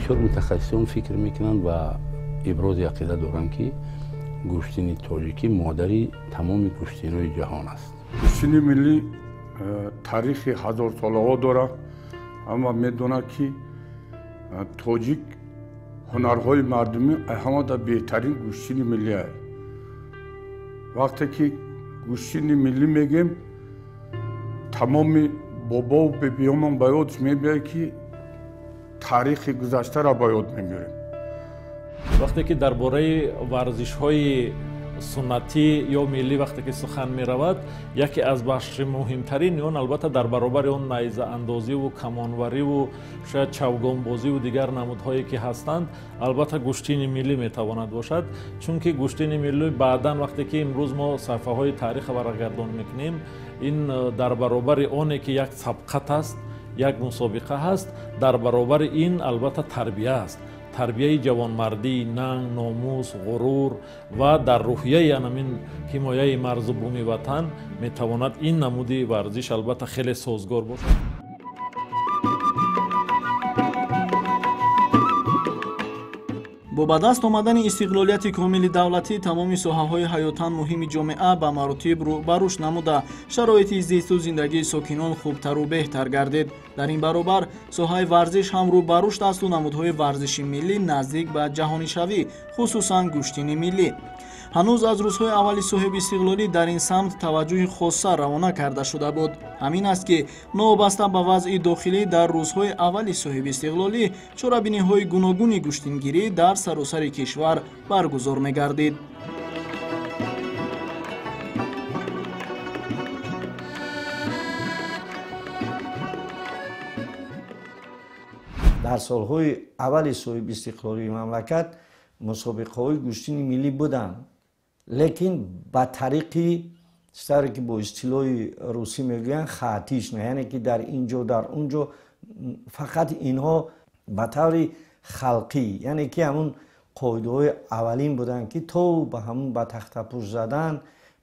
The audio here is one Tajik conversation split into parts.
Бисёр мутахассисон фикр мекунанд ва ибрози ақида доранд, ки гӯштини тоҷикӣ модари тамоми гӯштинҳои ҷаҳон аст. Гӯштини миллӣ таърихи ҳазорсолаҳо дорад. Ҳама медонад, ки тоҷик ҳунарҳои мардумӣ ҳамада беҳтарин гӯштини миллӣ аст. Вақте ки гӯштини миллӣ мегем, тамоми бобову бибиёмон ба ёд мебиёяд, ки таърихи гузаштаро ба ёд мебиёрем. Вақте ки дар бораи варзишҳои суннатӣ ё миллӣ вақте ки сухан меравад, яке аз бахши муҳимтарини он албатта дар баробари он найзаандозиву камонвариву шояд чавгонбозиву дигар намудҳое ки ҳастанд, албатта гӯштини миллӣ метавонад бошад. Чунки гӯштини миллӣ баъдан вақте ки имрӯз мо саҳифаҳои таърихро варақгардон мекунем, ин дар баробари оне ки як сабқат аст, як мусобиқа ҳаст, дар баробари ин албатта тарбия аст. Тарбияи ҷавонмардӣ, нанг, номус, ғурур ва дар рӯҳияи анамин ҳимояи марзу буми ватан метавонад ин намуди варзиш албатта хеле созгор бошад. Бо ба даст омадани истиқлолияти комили давлатӣ тамоми соҳаҳои ҳаётан муҳими ҷомеа ба маротиб рӯ ба рушд намуда, шароити зисту зиндагии сокинон хубтару беҳтар гардид. Дар ин баробар соҳаи варзиш ҳам рӯ ба рушд асту намудҳои варзиши миллӣ наздик ба ҷаҳонишавӣ, хусусан гӯштини миллӣ. Ҳанӯз аз рӯзҳои аввали соҳибистиқлолӣ дар ин самт таваҷҷӯҳи хоса равона карда шуда буд. Ҳамин аст, ки новобаста ба вазъи дохилӣ дар рӯзҳои аввали соҳибистиқлолӣ чорабиниҳои гуногуни гӯштингирӣ дар саросари кишвар баргузор мегардид. Дар солҳои аввали соҳибистиқлолии мамлакат мусобиқаҳои гӯштини миллӣ буданд, лекин ба тариқи чӣ ки бо истилоҳи русӣ мегӯянд хаотично, яъне ки дар ин ҷо дар он ҷо фақат инҳо ба таври халқӣ, яъне ки ҳамун қоидаҳои аввалин буданд, ки то ба ҳамун ба тахтапӯш задан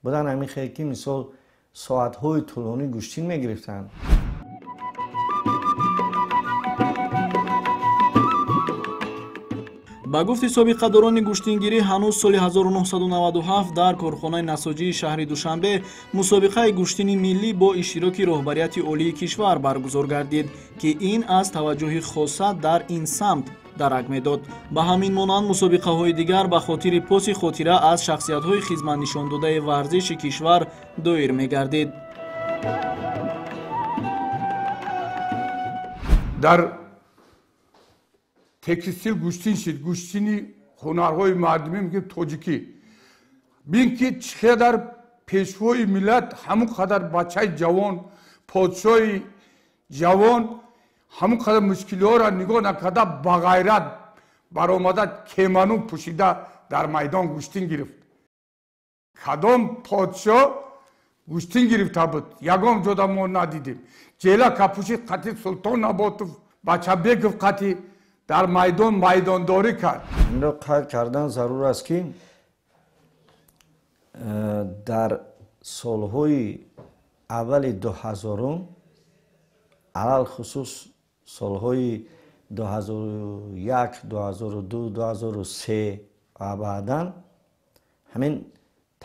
буданд, ҳамин хел ки мисол соатҳои тӯлонӣ гӯштин мегирифтанд. Ба гуфти собиқадорони гӯштингирӣ, ҳанӯз соли 1997 дар корхонаи насоҷии шаҳри Душанбе мусобиқаи гӯштини миллӣ бо иштироки роҳбарияти олии кишвар баргузор гардид, ки ин аз таваҷҷӯҳи хоса дар ин самт дарак медод. Ба ҳамин монанд мусобиқаҳои дигар ба хотири поси хотира аз шахсиятҳои хизматнишондодаи варзиши кишвар доир мегардид. Дар текстил гӯштин шид, гӯштини ҳунарҳои мардумӣ мегӯем тоҷикӣ. Бин ки чӣ қадар пешвои миллат, ҳамон қадар бачаи ҷавон, подшоҳи ҷавон, ҳамон қадар мушкилиҳоро нигоҳ накарда ба ғайрат баромада кеману пӯшида дар майдон гӯштин гирифт. Кадом подшоҳ гӯштин гирифта буд? Ягон ҷода мо надидем. Ҷела капӯшид қатъи Султон Наботов, Бачабеков қатъи дар майдон майдондорӣ кард. Инро қайд кардан зарур аст, ки дар солҳои аввали 2000-ум, алалхусус солҳои 2001, 2002, 2003 ва баъдан ҳамин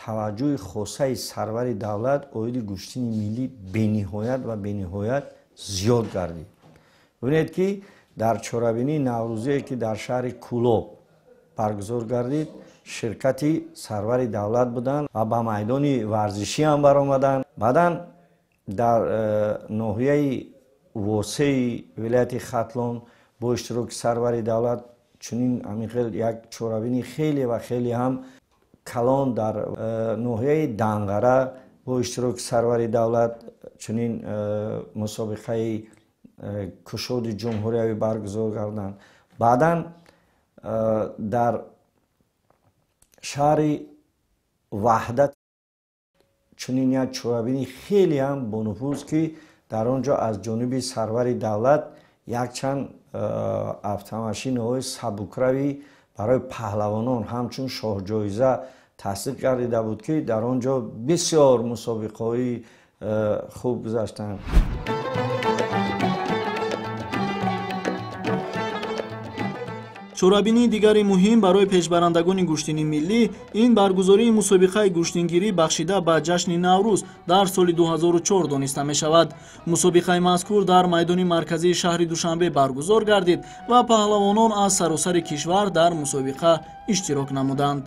таваҷҷӯҳи хосаи сарвари давлат оиди гӯштини миллӣ бениҳоят ва бениҳоят зиёд гардид. Бибинед, ки дар чорабинии наврӯзие, ки дар шаҳри Кӯлоб баргузор гардид, ширкати сарвари давлат буданд ва ба майдони варзишӣ ҳам баромаданд. Баъдан дар ноҳияи Восеи вилояти Хатлон бо иштироки сарвари давлат чунин ҳамин хел як чорабинии хеле ва хеле ҳам калон, дар ноҳияи Данғара бо иштироки сарвари давлат чунин мусобиқаи кушоди ҷумҳуриявӣ баргузор карданд. Баъдан дар шаҳри Ваҳдат чунин як чорабинии хеле ҳам бонуфуз, ки дар он ҷо аз ҷониби сарвари давлат якчанд автомашинаҳои сабукравӣ барои паҳлавонон ҳамчун шоҳҷоиза тасдиқ гардида буд, ки дар он ҷо бисёр мусобиқаҳои хуб гузаштанд. Чорабинии дигари муҳим барои пешбарандагони гӯштини миллӣ ин баргузории мусобиқаи гӯштингирӣ бахшида ба ҷашни Наврӯз дар соли 2004 дониста мешавад. Мусобиқаи мазкур дар майдони марказии шаҳри Душанбе баргузор гардид ва паҳлавонон аз саросари кишвар дар мусобиқа иштирок намуданд.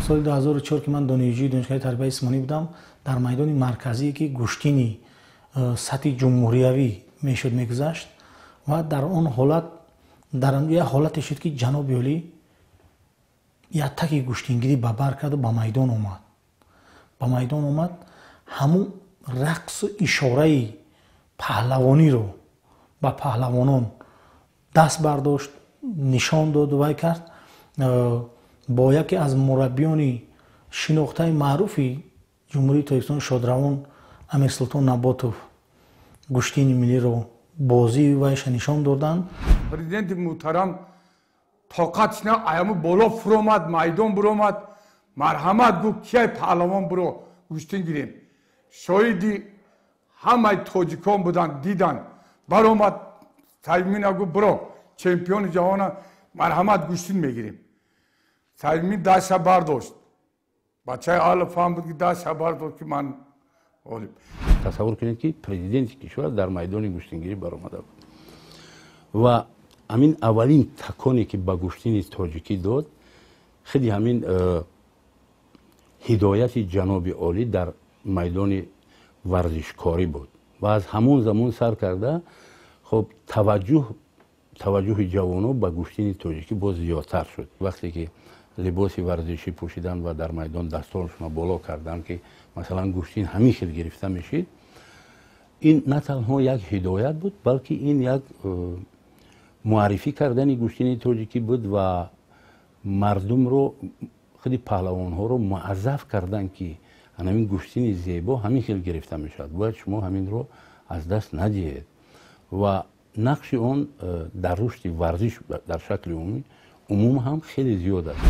Соли 2004 ки ман донишҷӯи донишгоҳи тарбияи ҷисмонӣ будам, дар майдони марказие ки гӯштини сатҳи ҷумҳуриявӣ мешуд мегузашт ва дар он ҳолат дар як ҳолате шуд ки ҷаноби олӣ як таки гӯштингирӣ ба бар карду ба майдон омад. Ба майдон омад, ҳамун рақсу ишораи паҳлавониро ба паҳлавонон даст бардошт, нишон дод, вай кард. Бо яке аз мураббиёни шинохтаи маъруфи Ҷумҳурии Тоҷикистон шодравон Амирсултон Наботов гӯштини миллиро бозии вайша нишон доданд. Президенти муҳтарам тоқат шина аяму боло фуромад, майдон буромад, марҳамат гуфт, кияй паҳлавон буро гӯштин гирем. Шоҳиди ҳамаи тоҷикон буданд, диданд. Баромад, Саймина гуфт, буро чемпиони ҷаҳона, марҳамат гӯштин мегирем. Саймин даста бардошт. Бачаи Алов фаҳм буд ки даста бардошт ки ман ғолиб. Тасаввур кунед ки президенти кишвар дар майдони гӯштингирӣ баромада буд ва ҳамин аввалин таконе ки ба гӯштини тоҷикӣ дод, худи ҳамин ҳидояти ҷаноби олӣ дар майдони варзишкорӣ буд ва аз ҳамон замон сар карда хоб таваҷҷӯҳи ҷавонон ба гӯштини тоҷикӣ боз зиёдтар шуд. Вақте ки либоси варзишӣ пӯшидан ва дар майдон дастонашонро боло кардан ки масалан гӯштин ҳамин хел гирифта мешид, ин на танҳо як ҳидоят буд, балки ин як муаррифӣ кардани гӯштини тоҷикӣ буд ва мардумро, худи паҳлавонҳоро муаззаф кардан ки ҳамин гӯштини зебо ҳамин хел гирифта мешавад, бояд шумо ҳаминро аз даст надиҳед. Ва нақши он дар рушди варзиш дар шакли умум ҳам хеле зиёд аст.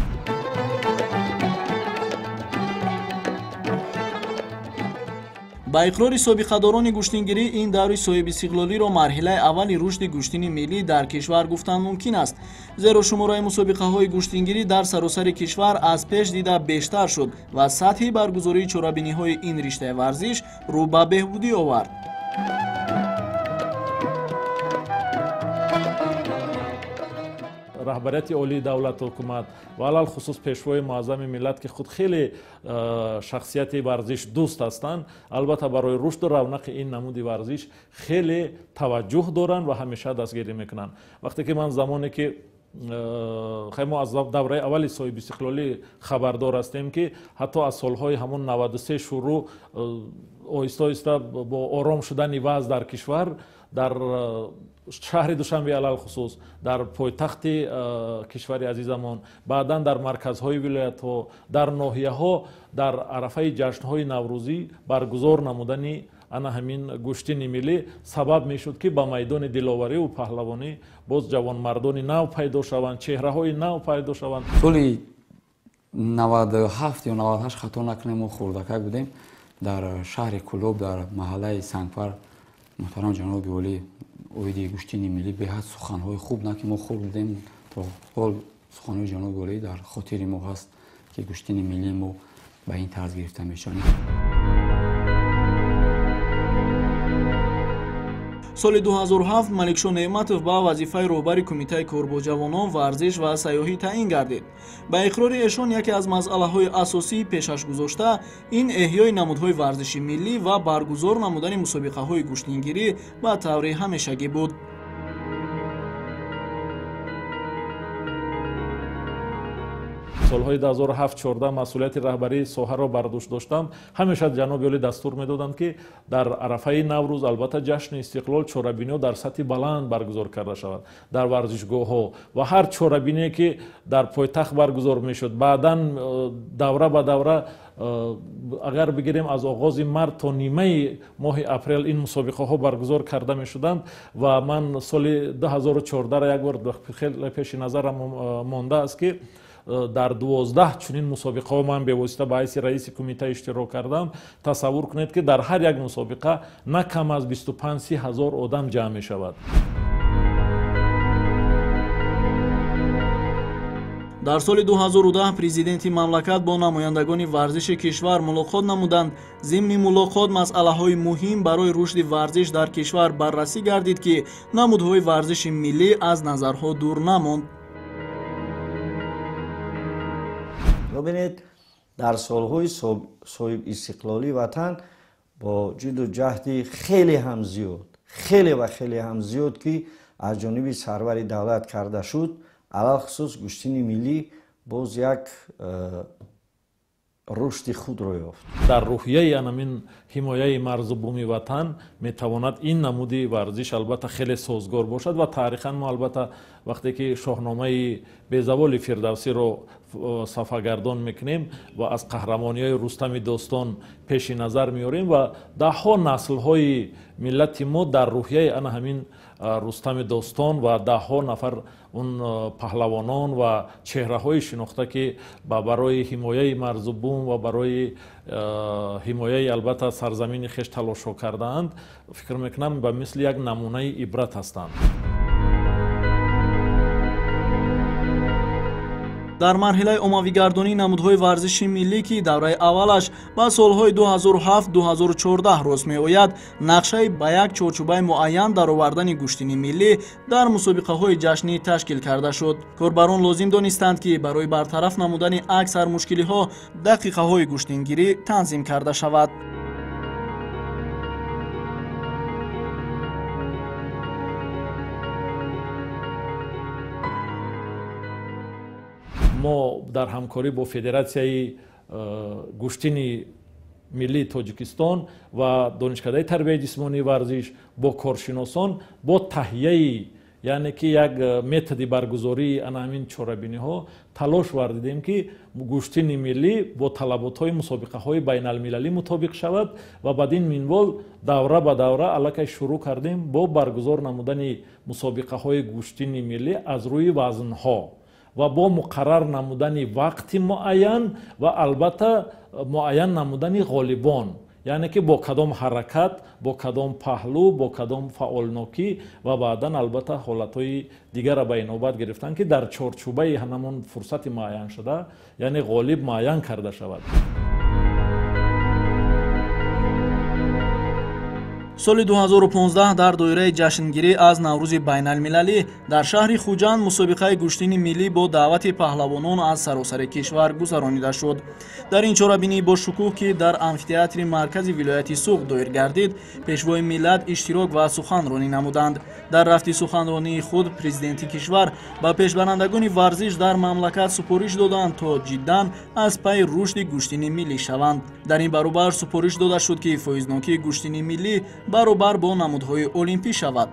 Ба иқрори собиқадорони гӯштингирӣ ин даври соҳибистиқлолиро марҳилаи аввали рушди гӯштини миллӣ дар кишвар гуфтан мумкин аст, зеро шумораи мусобиқаҳои гӯштингирӣ дар саросари кишвар аз пеш дида бештар шуд ва сатҳи баргузории чорабиниҳои ин риштаи варзиш рӯ ба беҳбудӣ овард. Раҳбарияти олии давлату ҳукумат ва алалхусус пешвои муаззами миллат ки худ хеле шахсияти варзишдӯст ҳастанд, албатта барои рушду равнақи ин намуди варзиш хеле таваҷҷӯҳ доранд ва ҳамеша дастгирӣ мекунанд. Вақте ки ман замоне ки мо аз давраи аввали соҳибистиқлолӣ хабардор ҳастем ки ҳатто аз солҳои ҳамон 93 шурӯъ оҳиста оҳиста бо ором шудани вазъ дар кишвар, дар шаҳри Душанбе алалхусус, дар пойтахти кишвари азизамон, баъдан дар марказҳои вилоятҳо, дар ноҳияҳо, дар арафаи ҷашнҳои наврӯзӣ баргузор намудани ана ҳамин гӯштини миллӣ сабаб мешуд ки ба майдони диловариву паҳлавонӣ боз ҷавонмардони нав пайдо шаванд, чеҳраҳои нав пайдо шаванд. Соли 97 ё 98 хато накунем, мо хурдакак будем, дар шаҳри Кӯлоб, дар маҳаллаи Сангпар муҳтарам ҷаноби олӣ оиди гӯштини миллӣ беҳад суханҳои хуб, на ки мо хурд будем, то ҳол суханҳои ҷаноби олӣ дар хотири мо ҳаст ки гӯштини миллии мо ба ин тарз гирифта мешавад. Соли 2007 Маликшо Неъматов ба вазифаи роҳбари Кумитаи кор бо ҷавонон, варзиш ва сайёҳӣ таъин гардид. Ба иқрори эшон яке аз масъалаҳои асосии пешаш гузошта ин эҳёи намудҳои варзиши миллӣ ва баргузор намудани мусобиқаҳои гӯштингирӣ ба таври ҳамешагӣ буд. Солҳои 2007-14 масъулияти раҳбарии соҳаро бар дӯш доштам. Ҳамеша ҷаноби олӣ дастур медоданд ки дар арафаи Наврӯз, албатта ҷашни истиқлол, чорабиниҳо дар сатҳи баланд баргузор карда шавад дар варзишгоҳҳо ва ҳар чорабиние ки дар пойтахт баргузор мешуд, баъдан давра ба давра агар бигирем аз оғози март то нимаи моҳи апрел ин мусобиқаҳо баргузор карда мешуданд ва ман соли 2014 як бор хеле пеши назарам мондааст ки Дар 12 чунин мусобиқаҳо ман бевосита ба ҳайси раиси кумита иштирок кардам. Тасаввур кунед, ки дар ҳар як мусобиқа на кам аз 25-30 ҳазор одам ҷамъ мешавад. Дар соли 2010 президенти мамлакат бо намояндагони варзиши кишвар мулоқот намуданд. Зимни мулоқот масъалаҳои муҳим барои рушди варзиш дар кишвар баррасӣ гардид, ки намудҳои варзиши миллӣ аз назарҳо дур намонд. Бубинед, дар солҳои соҳибистиқлолии ватан бо ҷидду ҷаҳди хеле ҳам зиёд, хеле ва хеле ҳам зиёд, ки аз ҷониби сарвари давлат карда шуд, алалхусус гӯштини миллӣ боз як рушди худро ёфт. Дар рӯҳияи анамин ҳимояи марзу буми ватан метавонад ин намуди варзиш албатта хеле созгор бошад ва таърихан мо албатта вақте ки шоҳномаи безаволи Фирдавсиро сафагардон мекунем ва аз қаҳрамониҳои Рустами достон пеши назар меорем ва даҳҳо наслҳои миллати мо дар рӯҳияи ана ҳамин Рустами достон ва даҳҳо нафар он паҳлавонон ва чеҳраҳои шинохта, ки барои ҳимояи марзу бум ва барои ҳимояи албатта сарзамини хеш талошҳо кардаанд, фикр мекунам ба мисли як намунаи ибрат ҳастанд. Дар марҳилаи оммавигардонии намудҳои варзиши миллӣ, ки давраи аввалаш ба солҳои 2007-2014 рост меояд, нақшаи ба як чорчӯбаи муайян даровардани гӯштини миллӣ дар мусобиқаҳои ҷашнӣ ташкил карда шуд. Корбарон лозим донистанд, ки барои бартараф намудани аксар мушкилиҳо дақиқаҳои гӯштингирӣ танзим карда шавад. Мо дар ҳамкорӣ бо Федератсияи гӯштини миллии Тоҷикистон ва Донишкадаи тарбияи ҷисмонии варзиш бо коршиносон бо таҳияи, яъне ки як методи баргузории ана ҳамин чорабиниҳо талош вардидем, ки гӯштини миллӣ бо талаботҳои мусобиқаҳои байналмилалӣ мутобиқ шавад ва бад ин минвол давра ба давра аллакай шурӯъ кардем бо баргузор намудани мусобиқаҳои гӯштини миллӣ аз рӯи вазнҳо ва бо муқаррар намудани вақти муайян ва албатта муайян намудани ғолибон, яъне ки бо кадом ҳаракат, бо кадом паҳлӯ, бо кадом фаъолнокӣ ва баъдан албатта ҳолатҳои дигарро ба инобат гирифтан, ки дар чорчӯбаи ҳамон фурсати муайяншуда, яъне ғолиб муайян карда шавад. Соли 2015 дар доираи ҷашнгирӣ аз Наврӯзи байналмилалӣ дар шаҳри Хуҷанд мусобиқаи гӯштини миллӣ бо даъвати паҳлавонон аз саросари кишвар гузаронида шуд. Дар ин чорабинӣ бо шукӯҳ, ки дар амфитеатри маркази вилояти Суғд доир гардид, пешвои миллат иштирок ва суханронӣ намуданд. Дар рафти суханронии худ президенти кишвар ба пешбарандагони варзиш дар мамлакат супориш доданд, то ҷиддан аз пайи рушди гӯштини миллӣ шаванд. Дар ин баробар супориш дода шуд, ки фоизнокии гӯштини миллӣ баробар бо намудҳои олимпӣ шавад.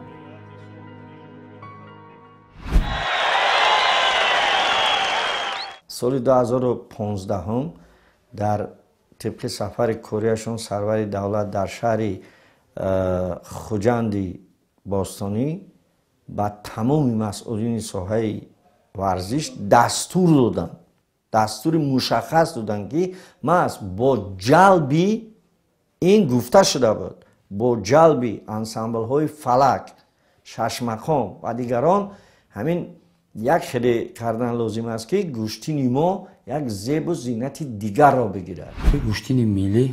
Соли 2015 дар тибқи сафари корияшон сарвари давлат дар шаҳри Хуҷанди бостонӣ ба тамоми масъулини соҳаи варзиш дастур доданд, дастури мушаххас доданд, ки маҳз бо ҷалби ин гуфта шуда буд, бо ҷалби ансамблҳои фалак, шашмақом ва дигарон ҳамин як хеле кардан лозим аст, ки гӯштини мо як зебу зинати дигарро бигирад. Гӯштини миллӣ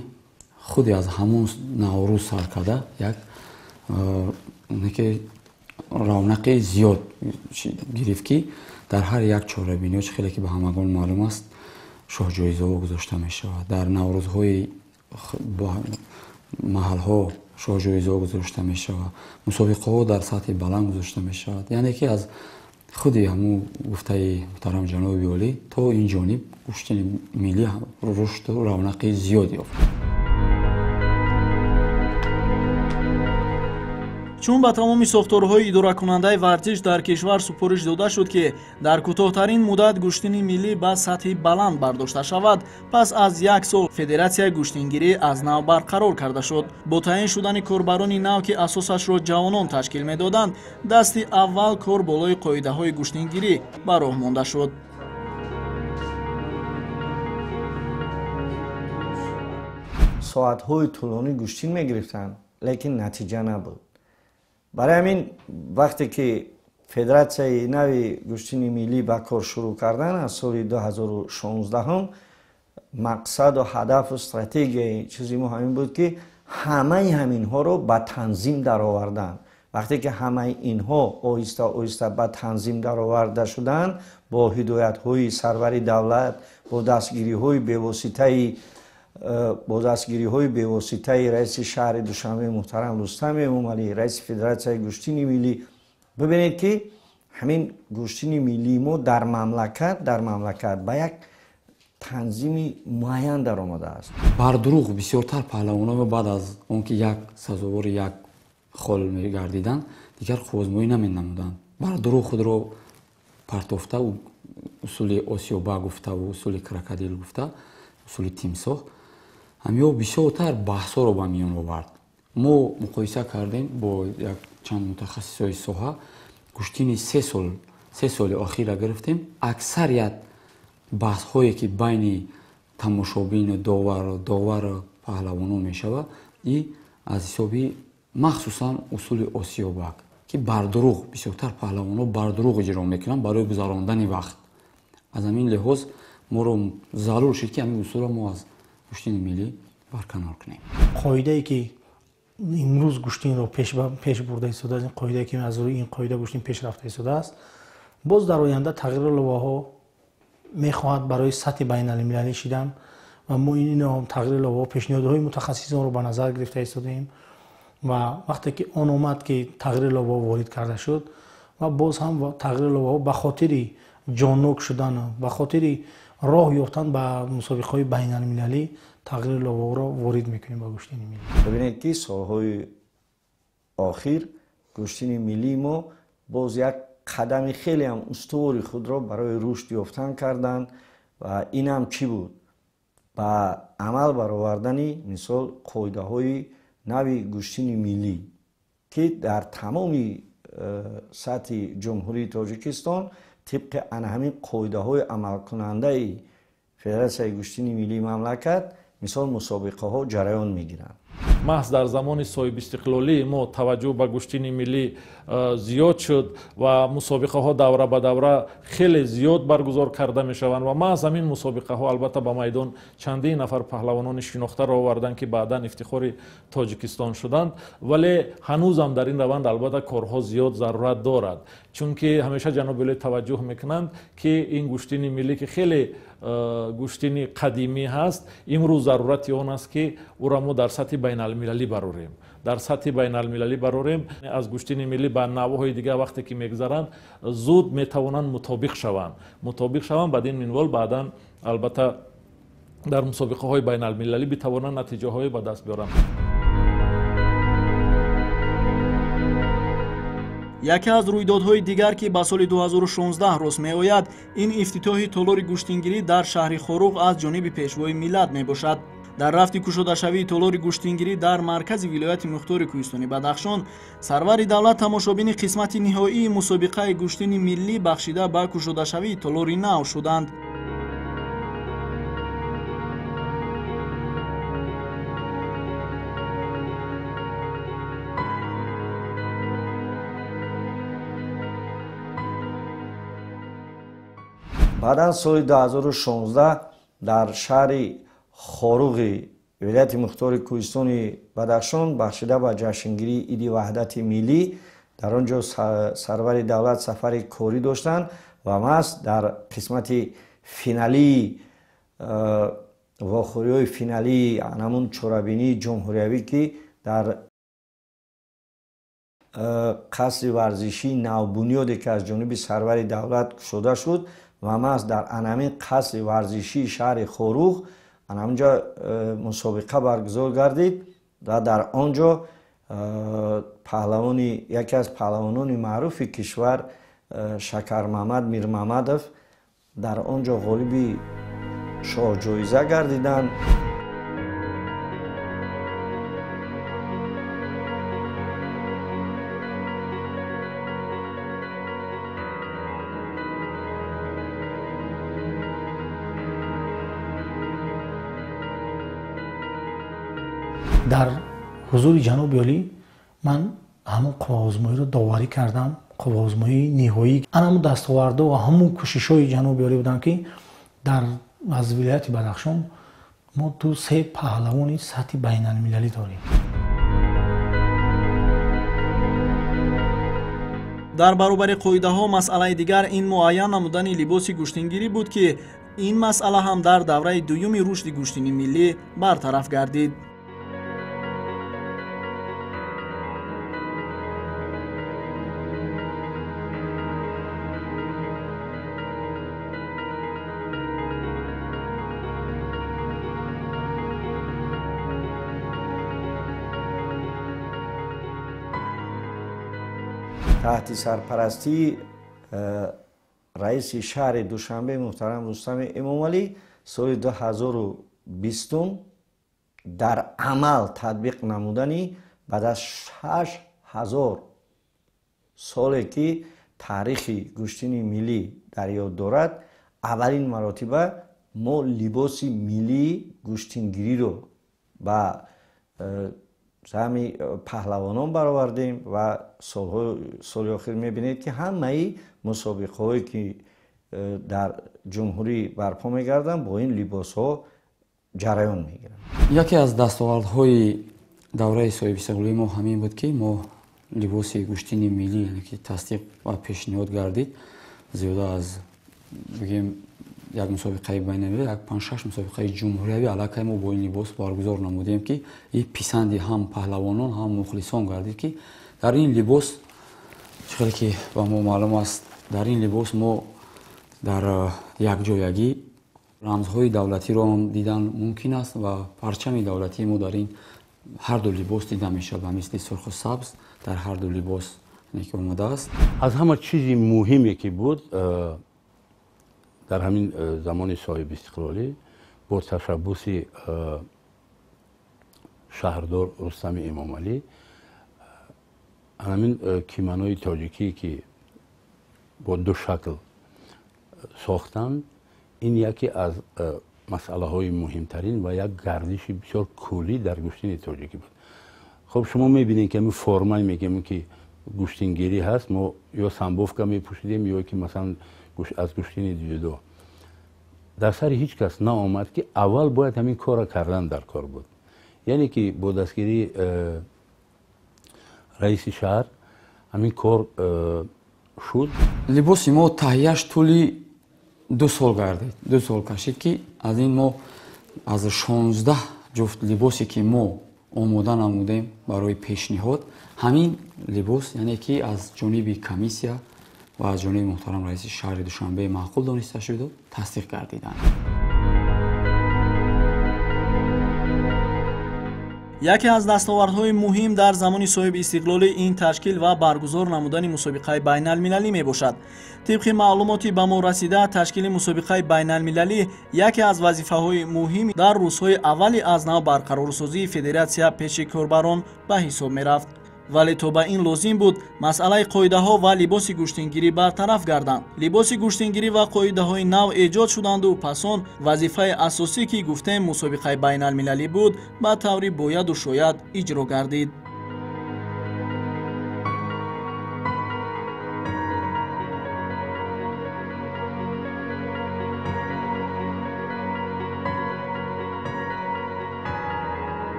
худи аз ҳамон Наврӯз сар карда як равнақи зиёд гирифт, ки дар ҳар як чорабиниҳо, чӣ хеле ки ба ҳамагон маълум аст, шоҳҷоизаҳо гузошта мешавад. Дар наврӯзҳои маҳалҳо шоҳҷоизаҳо гузошта мешавад, мусобиқаҳо дар сатҳи баланд гузошта мешавад. Яъне ки аз худи ҳамун гуфтаи муҳтарам ҷаноби олӣ то ин ҷониб гӯштини миллӣ рушду равнақи зиёд ёфт. Чун ба тамоми сохторҳои идоракунандаи варзиш дар кишвар супориш дода шуд, ки дар кӯтоҳтарин муддат гӯштини миллӣ ба сатҳи баланд бардошта шавад, пас аз як сол федератсияи гӯштингирӣ аз нав барқарор карда шуд. Бо таъин шудани корбарони нав, ки асосашро ҷавонон ташкил медоданд, дасти аввал кор болои қоидаҳои гӯштингирӣ ба роҳ монда шуд. Соатҳои тӯлонӣ гӯштин мегирифтанд, лекин натиҷа набуд. Барои ҳамин вақте ки федератсияи нави гӯштини миллӣ ба кор шурӯъ кардан аз соли 2016, мақсаду ҳадафу стратегияи чизи мо ҳамин буд, ки ҳамаи ҳаминҳоро ба танзим даровардан. Вақте ки ҳамаи инҳо оҳиста оҳиста ба танзим дароварда шуданд, бо ҳидоятҳои сарвари давлат, бо дастгириҳои бевоситаи раиси шаҳри Душанбе муҳтарам Рустам Эмомалӣ, раиси федератсияи гӯштини миллӣ, бибинед ки ҳамин гӯштини миллии мо дар мамлакат ба як танзими муайян даромадааст. Бардурӯғ бисёртар паҳлавонҳо баъд аз он ки як сазовори як хол мегардиданд, дигар қуввозмоӣ наменамуданд. Бардурӯғ худро партофта, усули осиёба гуфтаву усули крокодил гуфта, усули тимсоҳ, ҳамиҳо бисёртар баҳсҳоро ба миён овард. Мо муқоиса кардем бо як чанд мутахассисҳои соҳа, гӯштини се соли охира гирифтем. Аксарият баҳсҳое ки байни тамошобину довару паҳлавонон мешавад, и аз ҳисоби махсусан усули осиёбак, ки бардурӯғ бисёртар паҳлавонҳо бардурӯғ иҷро мекунанд барои гузарондани вақт. Аз ҳамин лиҳоз моро зарур шуд, ки ҳамин усулро мо аз гӯштини миллӣ барканор кунем. Қоидае ки имрӯз гӯштинро пеш бурда истодааст, ин қоидае ки аз рӯи ин қоида гӯштин пеш рафта истодааст, боз дар оянда тағйиру иловаҳо мехоҳад барои сатҳи байналмилалӣ шидан ва мо ин тағйиру иловаҳо, пешниҳодҳои мутахассисонро ба назар гирифта истодаем. Ва вақте ки он омад ки тағйири иловаҳо ворид карда шуд ва боз ҳам тағйири иловаҳо ба хотири ҷоннок шудан, ба хотири роҳ ёфтан ба мусобиқаҳои байналмилалӣ тағйири иловаҳоро ворид мекунем ба гӯштини миллӣ. Бибинед ки солҳои охир гӯштини миллии мо боз як қадами хеле ҳам устувори худро барои рушд ёфтан карданд ва ин ҳам чӣ буд? Ба амал баровардани мисол қоидаҳои нави гӯштини миллӣ, ки дар тамоми сатҳи Ҷумҳурии Тоҷикистон тибқи ана ҳамин қоидаҳои амалкунандаи федератсияи гӯштини миллии мамлакат мисол мусобиқаҳо ҷараён мегиранд. Маҳз дар замони соҳибистиқлолии мо таваҷҷӯҳ ба гӯштини миллӣ зиёд шуд ва мусобиқаҳо давра ба давра хеле зиёд баргузор карда мешаванд ва маҳз ҳамин мусобиқаҳо албатта ба майдон чандин нафар паҳлавонони шинохтаро оварданд, ки баъдан ифтихори Тоҷикистон шуданд. Вале ҳанӯзам дар ин раванд албатта корҳо зиёд зарурат дорад, чунки ҳамеша ҷаноби олӣ таваҷҷӯҳ мекунанд, ки ин гӯштини миллӣ, ки хеле гӯштини қадимӣ ҳаст, имрӯз зарурати он аст, ки ӯро мо дар сатҳи байналмилалӣ барорем. Дар сатҳи байналмилалӣ барорем. Аз гӯштини миллӣ ба навъҳои дигар вақте ки мегузаранд, зуд метавонанд мутобиқ шаванд. Мутобиқ шаванд, баъд ин минвол баъдан албатта дар мусобиқаҳои байналмилалӣ битавонанд натиҷаҳое ба даст биёранд. Яке аз рӯйдодҳои дигар, ки ба соли 2016 рост меояд, ин ифтитоҳи толори гӯштингирӣ дар шаҳри Хоруғ аз ҷониби пешвои миллат мебошад. Дар рафти кушодашавии толори гӯштингирӣ дар маркази вилояти мухтори кӯҳистони Бадахшон, сарвари давлат тамошобини қисмати ниҳоии мусобиқаи гӯштини миллӣ бахшида ба кушодашавии толори нав шуданд. Баъдан соли 2016 дар шаҳри Хоруғи вилояти мухтори кӯҳистони Бадахшон бахшида ба ҷашнгирии Иди Ваҳдати миллӣ дар он ҷо сарвари давлат сафари корӣ доштанд ва маҳз дар қисмати финалии вохӯриҳои финалии ҳамун чорабинии ҷумҳуриявӣ, ки дар қасри варзишии навбунёде ки аз ҷониби сарвари давлат кушода шуд ва маҳз дар анамин қасри варзишии шаҳри Хоруғ анамунҷо мусобиқа баргузор гардид ва дар он ҷо паҳлавони яке аз паҳлавонони маъруфи кишвар Шакармамад Мирмамадов дар он ҷо ғолиби шоҳҷоиза гардиданд. Дар ҳузури ҷаноби олӣ ман ҳамон қувваозмоиро доварӣ кардам, қувваозмоии ниҳоӣ. Ан ҳамун дастовардҳо ва ҳамун кӯшишҳои ҷаноби олӣ буданд, ки дар аз вилояти Бадахшон мо 2-3 паҳлавони сатҳи байналмилалӣ дорем. Дар баробари қоидаҳо масъалаи дигар ин муайян намудани либоси гӯштингирӣ буд, ки ин масъала ҳам дар давраи дуюми рушди гӯштини миллӣ бартараф гардид. Таҳти сарпарастии раиси шаҳри Душанбе муҳтарам Рустами Эмомалӣ соли 2020 дар амал татбиқ намудани баъд аз 6000 соле ки таърихи гӯштини миллӣ дар ёд дорад, аввалин маротиба мо либоси миллии гӯштингириро ба ҳами паҳлавонон баровардем ва соли охир мебинед, ки ҳамаи мусобиқаҳое ки дар ҷумҳурӣ барпо мегарданд, бо ин либосҳо ҷараён мегиранд. Яке аз дастовардҳои давраи соҳибистиқлолии мо ҳамин буд, ки мо либоси гӯштини миллӣ, яъне ки тасдиқ ва пешниҳод гардид, зиёда аз бигем як мусобиқаи байналмилалӣ, як 5-6 мусобиқаи ҷумҳуриявӣ аллакай мо бо ин либос баргузор намудем, ки ин писанди ҳам паҳлавонон, ҳам мухлисон гардид, ки дар ин либос чӣ хеле ки ба мо маълум аст, дар ин либос мо дар якҷоягӣ рамзҳои давлатиро ҳам дидан мумкин аст ва парчами давлатии мо дар ин ҳар ду либос дида мешавад, ба мисли сурху сабз дар ҳар ду либос ки омадааст. Аз ҳама чизи муҳиме ки буд дар ҳамин замони соҳибистиқлолӣ бо ташаббуси шаҳрдор Рустами Эмомалӣ ҳамин кимонои тоҷикӣ ки бо ду шакл сохтанд, ин яке аз масъалаҳои муҳимтарин ва як гардиши бисёр куллӣ дар гӯштини тоҷикӣ буд. Хоб шумо мебинед, ки ҳамин формае мегӯем, ки гӯштингирӣ ҳаст, мо ё самбовка мепӯшидем, ё ки масалан аз гӯштини дзюдо. Дар сари ҳеҷ кас наомад, ки аввал бояд ҳамин корро кардан дар кор буд. Яъне ки бо дастгирии раиси шаҳр ҳамин кор шуд. Либоси мо таҳияш тӯли 2 сол гардид, 2 сол кашид, ки аз ин мо аз 16 ҷуфт либосе ки мо омода намудем барои пешниҳод, ҳамин либос, яъне ки аз ҷониби комиссия ва аз ҷониби муҳтарам раиси шаҳри Душанбе маъқул дониста шуду тасдиқ гардиданд. Яке аз дастовардҳои муҳим дар замони соҳибистиқлолӣ ин ташкил ва баргузор намудани мусобиқаи байналмилалӣ мебошад. Тибқи маълумоти ба мо расида, ташкили мусобиқаи байналмилалӣ яке аз вазифаҳои муҳим дар рӯзҳои аввали аз нав барқарорсозии федератсия пеши корбарон ба ҳисоб мерафт. Вале то ба ин лозим буд масъалаи қоидаҳо ва либоси гӯштингирӣ бартараф гарданд. Либоси гӯштингирӣ ва қоидаҳои нав эҷод шуданду пас он вазифаи асосӣ, ки гуфтем мусобиқаи байналмилалӣ буд, ба таври бояду шояд иҷро гардид.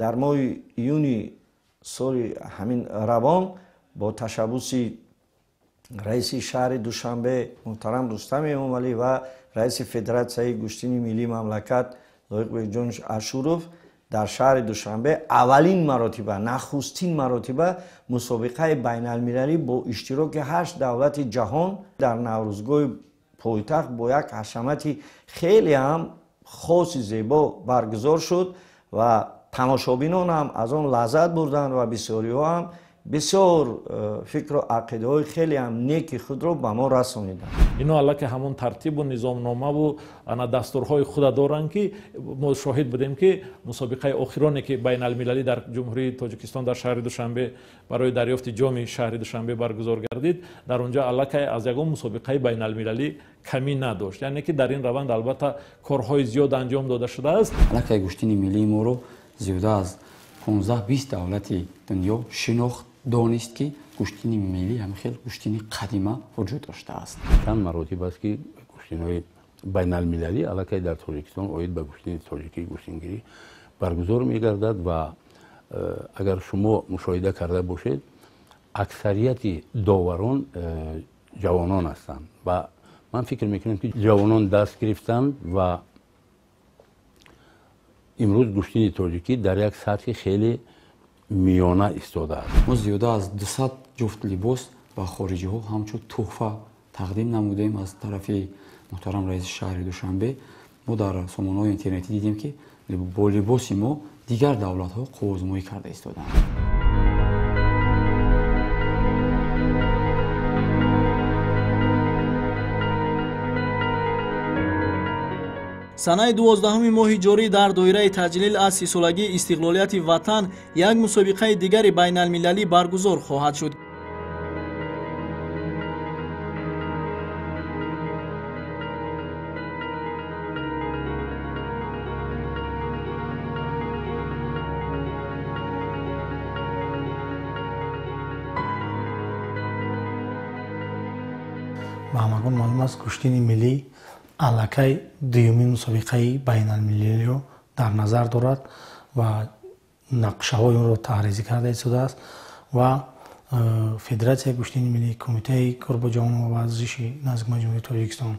Дар моҳи июни соли ҳамин равон бо ташаббуси раиси шаҳри Душанбе муҳтарам Рустами Эмомалӣ ва раиси федератсияи гӯштини миллии мамлакат Лоиқ Бекҷонович Ашуров дар шаҳри Душанбе аввалин маротиба, нахустин маротиба мусобиқаи байналмилалӣ бо иштироки 8 давлати ҷаҳон дар Наврӯзгоҳи пойтахт бо як ҳашамати хеле ҳам хоси зебо баргузор шуд ва тамошобинон ҳам аз он лаззат бурданд ва бисёриҳо ҳам бисёр фикру ақидаҳои хеле ҳам неки худро ба мо расониданд. Ино аллакай ҳамон тартибу низомномаву ана дастурҳои худа доранд, ки мо шоҳид будем, ки мусобиқаи охироне, ки байналмилалӣ дар Ҷумҳурии Тоҷикистон дар шаҳри Душанбе барои дарёфти ҷоми шаҳри Душанбе баргузор гардид, дар онҷо аллакай аз ягон мусобиқаи байналмилалӣ камӣ надошт. Яъне ки дар ин раванд албатта корҳои зиёд анҷом дода шудааст. Аллакай гӯштини миллии моро зиёда аз 15-20 давлати дунё шинохт, донист, ки гӯштини миллӣ ҳамин хел гӯштини қадима вуҷуд доштааст. Чанд маротиб аст, ки гӯштинҳои байналмилалӣ аллакай дар Тоҷикистон оид ба гӯштини тоҷикӣ гӯштингирӣ баргузор мегардад ва агар шумо мушоҳида карда бошед, аксарияти доварон ҷавонон ҳастанд ва ман фикр мекунам, ки ҷавонон даст гирифтанд ва имрӯз гӯштини тоҷикӣ дар як сатҳи хеле миёна истодааст. Мо зиёда аз 200 ҷуфт либос ба хориҷиҳо ҳамчун тӯҳфа тақдим намудем аз тарафи муҳтарам раиси шаҳри Душанбе. Мо дар сомонаҳои интернетӣ дидем, ки бо либоси мо дигар давлатҳо қуввозмоӣ карда истоданд. Санаи 12 моҳи ҷорӣ дар доираи таҷлил аз 30-солагии истиқлолияти ватан як мусобиқаи дигари байналмилалӣ баргузор хоҳад шуд. Ба ҳамагон маълум аст, гӯштини миллӣ аллакай дуюмин мусобиқаи байналмилалиро дар назар дорад ва нақшаҳои онро таҳризӣ карда истодааст ва Федератсияи гӯштини миллӣ, Кумитаи кор бо ҷавонон ва варзиши назди Ҳукумати Ҷумҳурии Тоҷикистон,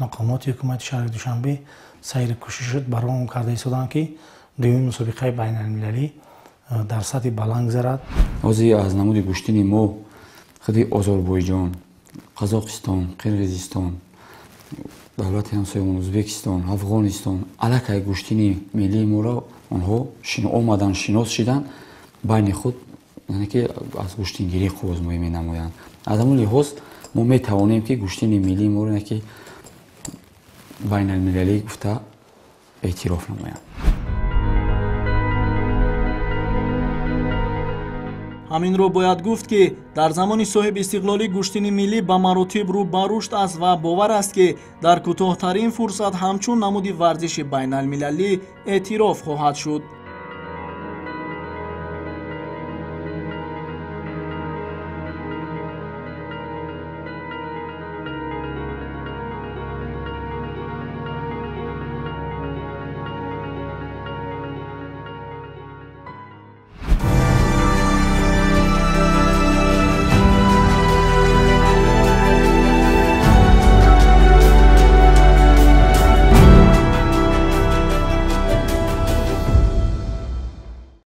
мақомоти ҳукумати шаҳри Душанбе сайри кӯшиш барои он карда истоданд, ки дуюмин мусобиқаи байналмилалӣ дар сатҳи баланд гузарад. Ҳозир аз намуди гӯштини мо худи Озарбойҷон, Қазоқистон, Қирғизистон, давлати ҳамсоямон Ӯзбекистон, Афғонистон аллакай гӯштини миллии моро онҳо омадан, шинос шиданд, байни худ яъне ки аз гӯштингирӣ қуввозмоӣ менамоянд. Аз ҳамон лиҳоз мо метавонем, ки гӯштини миллии моро яъне ки байналмилалӣ гуфта эътироф намоянд. Ҳаминро бояд гуфт, ки дар замони соҳибистиқлолӣ гӯштини миллӣ ба маротиб рӯ ба рушд аст ва бовар аст, ки дар кӯтоҳтарин фурсат ҳамчун намуди варзиши байналмилалӣ эътироф хоҳад шуд.